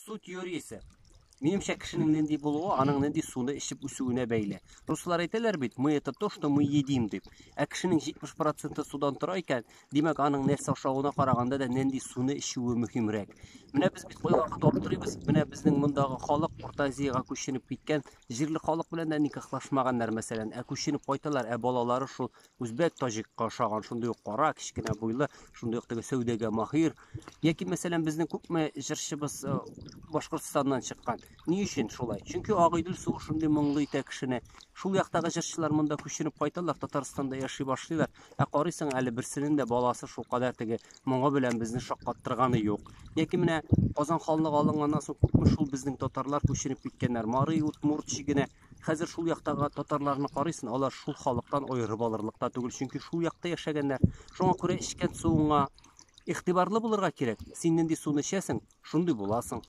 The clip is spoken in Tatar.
Су теориясе. Минемчә, кешенең нинди булуы аның нинди суны эчеп үсүенә бәйле. Руслар әйтәләр бит, мы это то, что мы едим дип. Ә кешенең 70 проценты судан тора икән, димәк, аның нәрсә ашавына караганда да нинди суны эчүе мөһимрәк. Менә без бит кайвакыт аптырыйбыз, менә безнең мондагы халык Урта Азиягә күченеп киткән, җирле халык белән дә никахлашмаганнар, мәсәлән, ә күченеп кайталар, ә балалары шул үзбәк, таҗикка ошаган, шундый ук кара, кечкенә буйлы, шундый ук теге сәүдәгә маһир. Яки, мәсәлән, безнең күпме җырчыбыз э, Башкортстаннан чыккан. Ни өчен шулай? Чөнки Агыйдел суы шундый моңлы итә кешене. Шул яктагы җырчылар монда күченеп кайталар, Татарстанда яши башлыйлар. Ә карыйсың әле берсенең дә баласы шулкадәр теге моңы белән безне шаккаттырганы юк. Яки менә Казан ханлыгы алынганнан соң күпме шул безнең татарлар күченеп киткәннәр. Мари, Удмурт чигенә. Хәзер шул яктагы татарларны карыйсың, алар шул халыктан аерып алырлык та түгел, чөнки шул якта яшәгәннәр. Шуңа күрә эчкән суыңа игътибарлы булырга кирәк. Син нинди суны эчәсең, шундый буласың.